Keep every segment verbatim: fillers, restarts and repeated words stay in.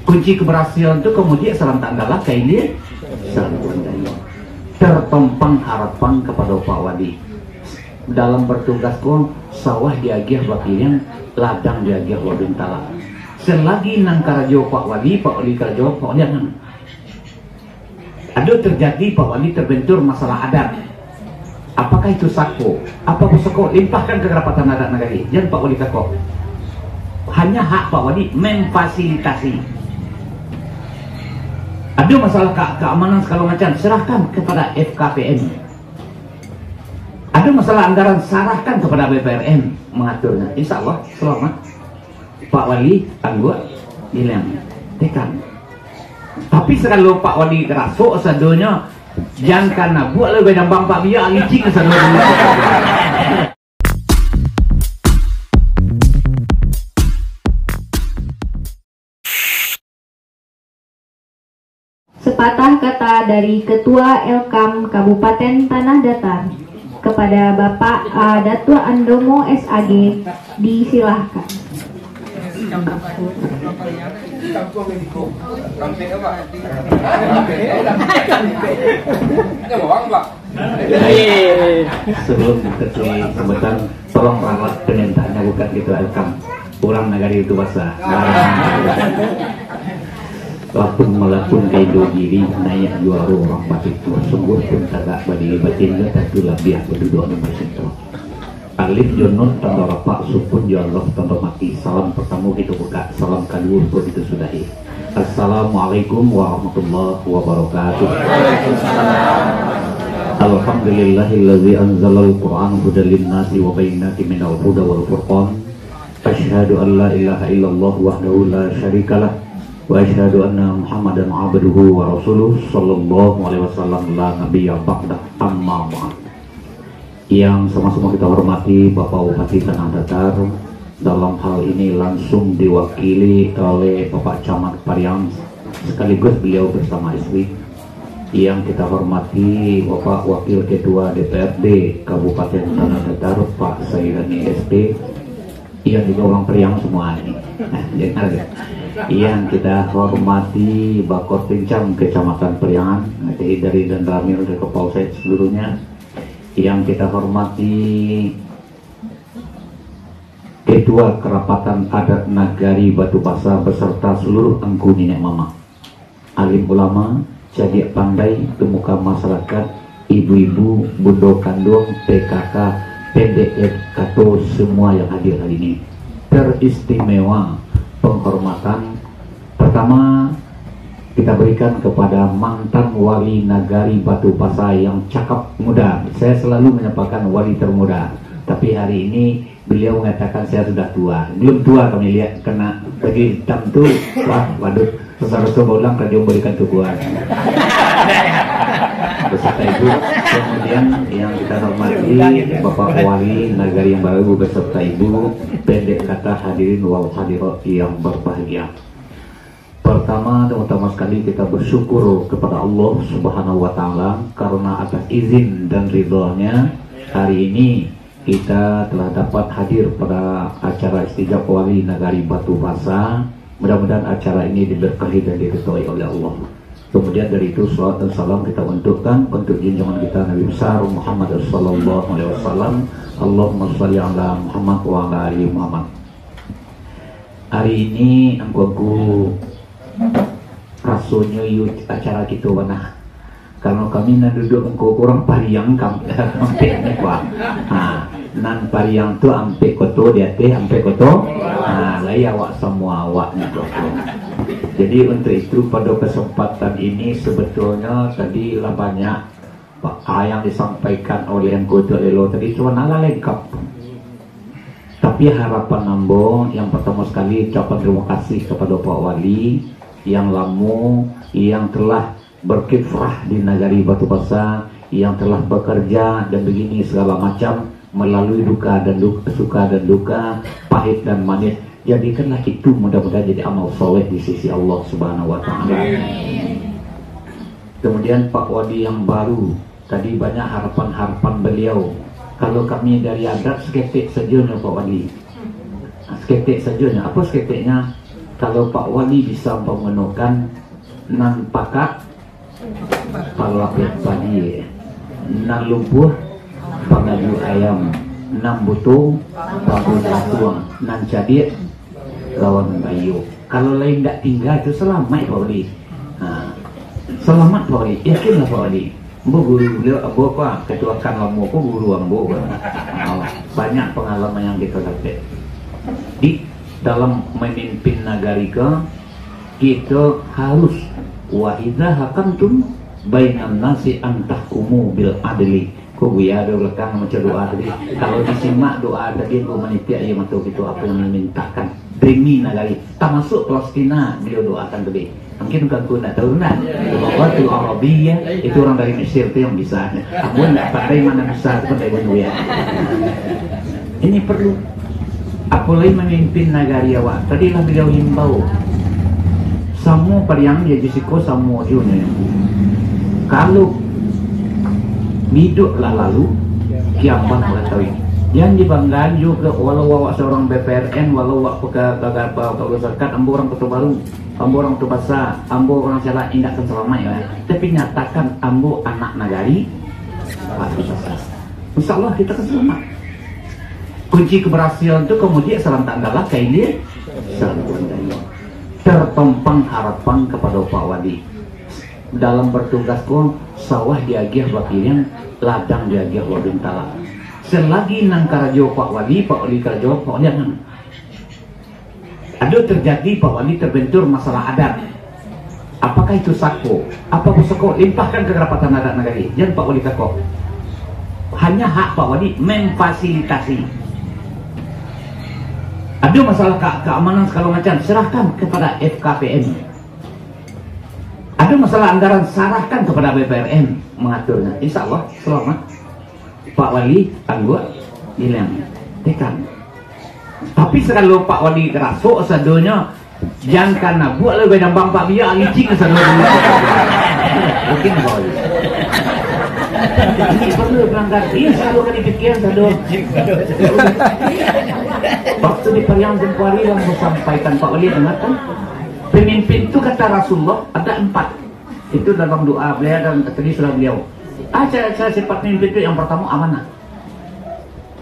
Kunci keberhasilan tu kamudiak sarantak dalam ka ilia, sarantak dalam. Tertompang harapan kepada Pak Wali. Dalam bertugas ko, sawah diagiah bapiliang, ladang diagiah babintala. Selagi nan karajo Pak Wali, Pak Wali karajo, Pak Wali angan. Ado terjadi, Pak Wali terbentur masalah adat. Apakah itu sako? Apa pusako? Limpahkan ke kerapatan adat nagari. Jan Pak Wali kako. Hanya hak Pak Wali memfasilitasi. Ada masalah ke-, keamanan segala macam, serahkan kepada F K P M. Ada masalah anggaran, serahkan kepada B P R M mengaturnya. Insya Allah, selamat. Pak Wali, angguak, bilang, tekan. Tapi sakalo Pak Wali rasok sadonyo, jan ka nabuak lah, gadang bang Pak Biak, licik sadonyo. Sepatah kata dari Ketua Elkam Kabupaten Tanah Datar kepada Bapak A Datuak Andomo S A G, disilahkan. Baik, sebelum terjadi sambutan, tolong rawat penyintaannya, bukan Ketua Elkam. Urang nagari Batu Basa. Lapun malapun ka indo diri, naiak juaro urang batitu. Sungguah pun tagak badiri, batinju tantu labiah baduduak nan basinto. Alif jo nun tando rapak, sukun jo Allah tando mati. Salam partamo kito bukak, salam kaduo baru kito sudahi. Assalamualaikum warahmatullahi wabarakatuh. Alhamdulillahillazi anzalal Qur'ana hudan linnasi wa bayyinatin minal huda wal furqan. Asyhadu an la ilaha illallah wahdahu la syarikalah, wa asyhadu anna Muhammadan abduhu wa rasuluh, sallallahu alaihi wasallam, la nabiyya ba'dah, amma ba'd. Yang sama-sama kita hormati Bapak Bupati Tanah Datar, dalam hal ini langsung diwakili oleh Bapak Camat Pariang, sekaligus beliau bersama istri. Yang kita hormati Bapak Wakil Ketua D P R D Kabupaten Tanah Datar, Pak Sairani S P, yang juga urang Pariang semua ini. Nah, dengar ya. Yang kita hormati Bakor Pincam Kecamatan Pariangan, dari Danramil dari Kapolsek seluruhnya. Yang kita hormati Ketua Kerapatan Adat Nagari Batu Basa beserta seluruh angku niniak mamak, alim ulama, cadiak pandai, pemuka masyarakat, ibu-ibu, bundo kanduang, P K K, pendek kato, semua yang hadir hari ini. Teristimewa penghormatan pertama kita berikan kepada mantan wali nagari Batu Basa yang cakap muda. Saya selalu menyampaikan wali termuda, tapi hari ini beliau mengatakan saya sudah tua. Belum tua kami lihat, kena baju hitam tu, wah, waduh, seharusnya barulang kerja memberikan teguran. Beserta ibu, kemudian yang kita hormati Bapak Wali Nagari yang baru beserta ibu, pendek kata hadirin wal hadirat yang berbahagia. Pertama dan utama sekali kita bersyukur kepada Allah Subhanahu wa Ta'ala karena atas izin dan ridhonya hari ini kita telah dapat hadir pada acara istijab wali Nagari Batu Basa. Mudah-mudahan acara ini diberkahi dan diridhoi oleh Allah. Kemudian dari itu, salawat dan salam kita untukkan untuk junjungan kita Nabi besar Muhammad sallallahu alaihi wasallam. Allahumma shalli ala Muhammad wa ala ali Muhammad. Hari ini angku-angku rasonyo iyo acara kito bana. Karano kami nan duduak angku kurang Pariang kam-, ampek ni, Pak. Ha, nan Pariang tu ampek koto di ateh, ampek koto. Ha, lai awak samua awak ni koto. Jadi untuk itu, pada kesempatan ini sebetulnya tadi lah banyak Pak, ah, yang disampaikan oleh Angku Tuak Lelo tadi tu lah lengkap. Tapi harapan ambo, yang pertama sekali, ucapan terima kasih kepada Pak Wali yang lamo, yang telah berkiprah di Nagari Batu Basa, yang telah bekerja dan begini segala macam, melalui duka dan duka, suka dan duka, pahit dan manis. Jadikanlah itu mudah-mudahan jadi amal soleh di sisi Allah Subhanahu wa Ta'ala. Kemudian Pak Wali yang baru, tadi banyak harapan-harapan beliau. Kalau kami dari adat, saketek sajonyo, Pak Wali. Saketek sajonyo. Apo saketeknyo? Kalau Pak Wali bisa manggunokan nan pakak, palapeh padi, nan lumpuah, pangaju ayam, nan buto, pabu lasuang, nan cadiak, lawan bayo. Kalau lai indak tingga tu, salamaik Pak Wali. Ha. Salamaik Pak Wali, yakinlah Pak Wali. Ambo guru baliau, ambo apa, ketua kan lamo ko guru ambo. Ha. Banyak pangalaman yang kita dapek. Di dalam mamimpin nagari ko, kito harus, "Wa idza hakamtum bainan nasi an tahkumu bil adli." Ko buya do balakang macam doa tadi. Kalau disimak doa tadi, ko manitiak aia mato kito, apo yang dimintakan. Demi nagari, tamasuak Palestina beliau doakan tadi. Mungkin bukan ko ndak tahu, ndak? Lughatul Arabiyyah itu orang dari Mesir tu yang bisa. Ambo ndak pandai, mana bisa tu pandai bunuh ya. Ini perlu. Apolai mamimpin nagari awak. Tadi lah baliau himbau. Samo pariang di siko, samo jo nyo. Kalau hidup lah lalu, kiamat lah tawi. Jan dibanggaan jo ke, walau awak seorang B P R N, walau awak pega-, pega-, pega-, pegawai zakat, ambo orang Kota Baru, ambo orang Kota Basa, ambo orang Salak, indak akan salamaik lah. Tapi nyatakan ambo anak nagari, Kota Basa. Insya Allah kita akan selamat. Kunci keberhasilan tu kemudian salantak dalam kain dia, salantak dalam. Tertompang harapan kepada Pak Wali. Dalam bertugas ko, sawah diagiah bapiriang, ladang diagiah babintala. Selagi nan karajo Pak Wali, Pak Wali karajo, Pak Wali aman. Ado terjadi, Pak Wali terbentur masalah adat. Apakah itu sako? Apa pusako? Limpahkan ke Kerapatan Adat Nagari. Jan Pak Wali takok. Hanya hak Pak Wali memfasilitasi. Ado masalah ka-, keamanan segala macam, serahkan kepada F K P M. Ado masalah anggaran, sarahkan kepada B P R M mengaturnya. Insya Allah, selamat. Pak Wali, angguak, ilang, tekan. Tapi sakalo Pak Wali karaso sadonyo, jan kana buek lah, bai dambang Pak Biak, licin sadonyo. Mungkin Pak Wali. Ini perlu pelanggar. Iyo, sado ka dipikiran, sado. Waktu di Pariang tempo hari, lah sampaikan Pak Wali, dengarkan. Pemimpin tu, kata Rasulullah, ada empat. Itu dalam doa beliau dan tadi surah beliau. Aja-aja sifat pemimpin tu, yang pertama amanah.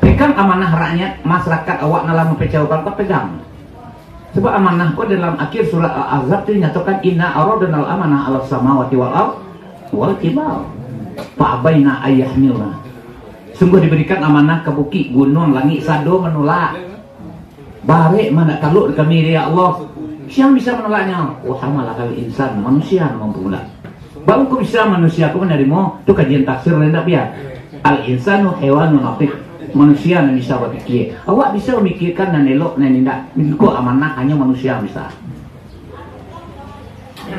Pegang amanah rakyat, masyarakat awak nan lah mempercayakan, kau pegang. Sebab amanah ko dalam akhir surah Al-Ahzab tu dinyatakan, "Inna aradnal amanah ala samawati wal ard wal jibal. Fa abaina ayyahmilna." Sungguh diberikan amanah ke bukit, gunung, langit, sado menolak. Barek mah nak taluk kami, ya Allah. Siang bisa menolaknya? Wa hamalahal insan, manusia nan mampu pula. Baru ko bisa manusia ko manarimo, tu kajian tafsir lah indak biar. Al insanu haiwanun natiq. Manusia nan bisa bapikia. Awak bisa mamikirkan nan elok, nan indak. Ko amanah hanyo manusia bisa.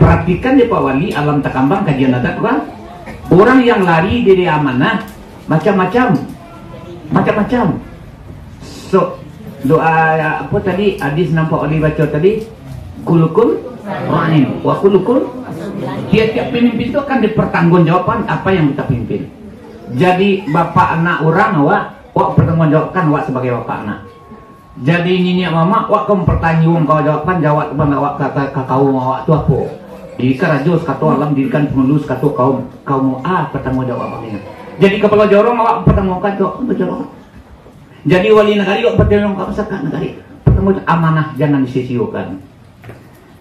Perhatikan dek Pak Wali, alam takambang kajian adat tu kan. Orang yang lari dari amanah, macam-macam. Macam-macam. So, doa, apa tadi, hadis nan Pak Wali baco tadi, "Kullukum ra'in, wa kullukum," tiap-tiap pemimpin tu akan dipertanggungjawabkan apa yang kita pimpin. Jadi, bapak anak orang, awak, awak pertanggungjawabkan awak sebagai bapak anak. Jadi, niniak mamak, awak ka mampartanggungjawabkan jawab tu, awak ka, ka, ka kaum awak tu apo? Didikan rajo sakato alam, didikan pangulu sakato kaum, kaum A, patangguang jawab awak. Jadi, kapalo jorong, awak patangguangkan jawab, patangguang jawab. Jadi, wali nagari, awak patangguangkan masyarakat nagari. Patangguang jawab, amanah jangan disia-siakan.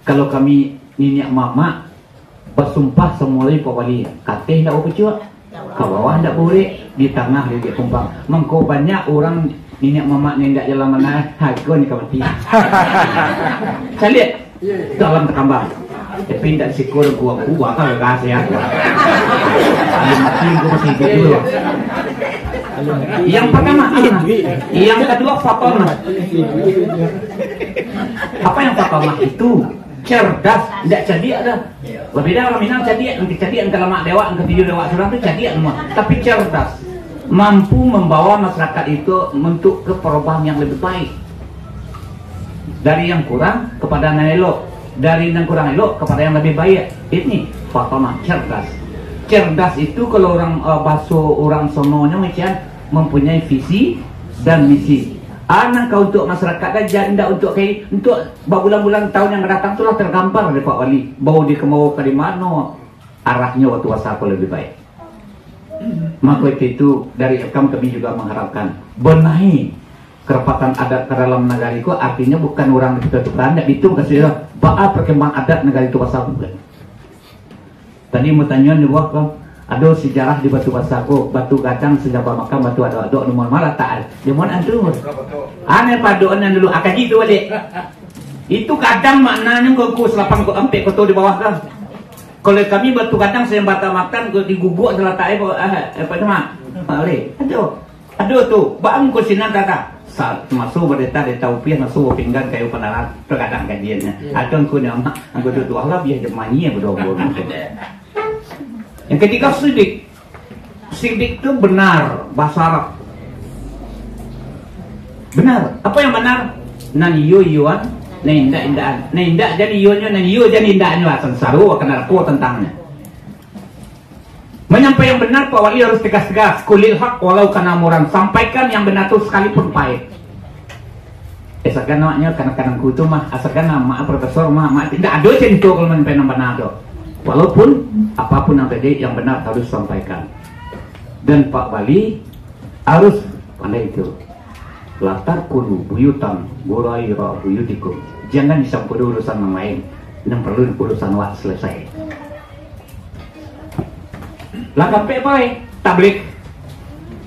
Kalau kami niniak mamak, basumpah samo lai Pak Wali, ka ateh ndak bapucuak, ka bawah ndak baurek, di tangah duduk kumpang. Mangko banyak urang niniak mamak nan indak jalan manah, hago ni ka mati. Caliak, dalam takambang. Tapi indak siko urang kuwa, kuwa ka gagas ya. Alun mati, ko masih hidup dulu. Yang pertama, amanah. Yang kedua, fatonah. Apa yang fatonah itu? Cerdas, indak cadiak dah. Babeda urang Minang cadiak, nan kacadiak, nan kalamak dewak, nan katijo dewak surang tu cadiak semua. Tapi cerdas, mampu mambawa masyarakat itu untuk ke perubahan yang lebih baik. Dari yang kurang kepada nan elok, dari nan kurang elok kepada yang lebih baik. Ini fatonah, cerdas. Cerdas itu kalau urang, eh, bahaso urang sononyo macam mempunyai visi dan misi. Anak kau untuk masyarakat aja, indak untuk kayak untuk babulan-bulan tahun yang datang tu lah tergambar dek Pak Wali. Bau dikembawa ka di mano, arahnyo waktu puasa ko lebih baik. Mako itu, itu dari F K M kami juga mengharapkan benahi kerapatan adat ka dalam nagari ko, artinyo bukan urang di Kota Tukan, ndak itu mukasuiknyo. Baa perkembangan adat nagari tu pasal bukan. Tadi mau tanyo di bawah ko, ado sejarah di Batu Basa ko, batu gadang sajabar makan, batu adok-adok nomor malatak. Di mana tu? Aneh padoan dulu, akaji tu balik. Itu gadang maknanyo ko, ko salapan ko ampek koto di bawah ko. Kalau kami batu gadang sajabar makan, ko diguguk salatak ko, eh, apa tu, Mak? Balik. Aduh. Aduh tu, bangko sinan tata. Sa-, maso badeta-deta upiah, maso bapinggan kayu pandarat, tagadang kajiannyo. Iya. Ado angku nyo, Mak, angku tu tuah lah, biar je manyia badombo. Yang ketiga, sidik. Sidik tu benar, bahasa Arab. Benar. Apa yang benar? Nan iyo iyoan, nan indak indakan. Nan indak jadi iyonyo, nan iyo jadi indaknyo, asan saru akan narako tantangnyo. Menyampaikan yang benar, Pak Wali harus tegas-tegas. Kulil hak walau kana murran. Sampaikan yang benar tu sekalipun pahit. Eh, sagan awaknyo, kanak-kanakku tu mah, asakan amak profesor mah, amak indak ado cinto kalau menyampaikan yang benar tu. Walaupun apapun yang terjadi, yang benar harus sampaikan. Dan Pak Wali harus pandai itu. La tadkhulu buyutan ghaira buyutikum. Jangan dicampuri urusan orang lain, yang perlu urusan awak selesai. Lah kampek pai, tablik.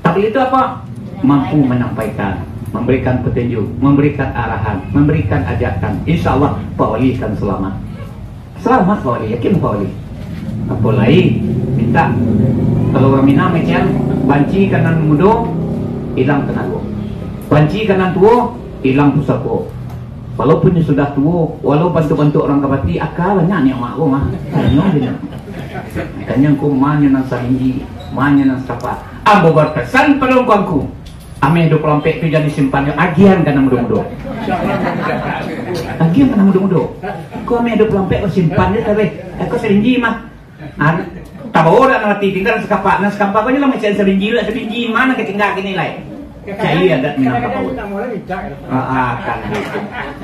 Tablik itu apa? Mampu menyampaikan, memberikan petunjuk, memberikan arahan, memberikan ajakan. Insya Allah, Pak Wali akan selamat. Selamat, Pak Wali, yakin, Pak Wali. Apo lai, mintak. Kalau urang Minang macam, banci ka nan mudo, ilang tanago. Banci ka nan tuo, ilang pusako. Walaupun nyo sudah tuo, walau bantuak-bantuak urang ka pati, aka banyak nyo mak ko mah. Tanyo je nyo. Tanyo ko ma nyo nan sabinji, ma nyo nan sakapak. Ambo bapesan pado angku-angku. Ameh duo puluah ampek tu jan disimpan nyo, agiahan ka nan mudo-mudo. Agiahan ka nan mudo-mudo. Ko ameh duo puluah ampek ko simpan je tabeh. Ko sabinji mah. Ah, tabawo dak nan mati, tingga sakapak. Nan sakapak ko nyo lah macam sabinji lah, sabinji ma nan katingga kini lai. Cari adat Minangkabau. Ah, ah, kan.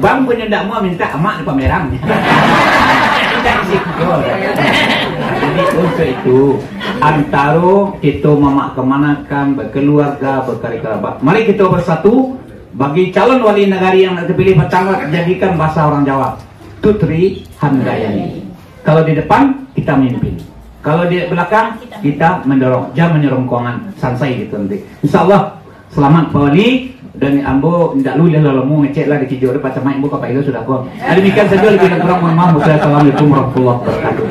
Bang punyo ndak mau minta amak di pameran. Minta di situ. Jadi untuk itu, antaro kito mamak kamanakan, berkeluarga, berkari kerabat, mari kito bersatu. Bagi calon wali nagari yang nak terpilih, patang lah jadikan bahasa orang Jawa, Tutri Handayani. Kalau di depan, kita mimpin. Kalau di belakang, kita mendorong. Jangan menyerongkongan. Sansai gitu nanti. Insya Allah, selamat Pak Wali. Dan ambo indak lulih lah lamo ngecek lah di kijok depan sama ibu kapai itu sudah ko. Demikian saja, lebih dan kurang mohon maaf. Wassalamualaikum warahmatullahi wabarakatuh.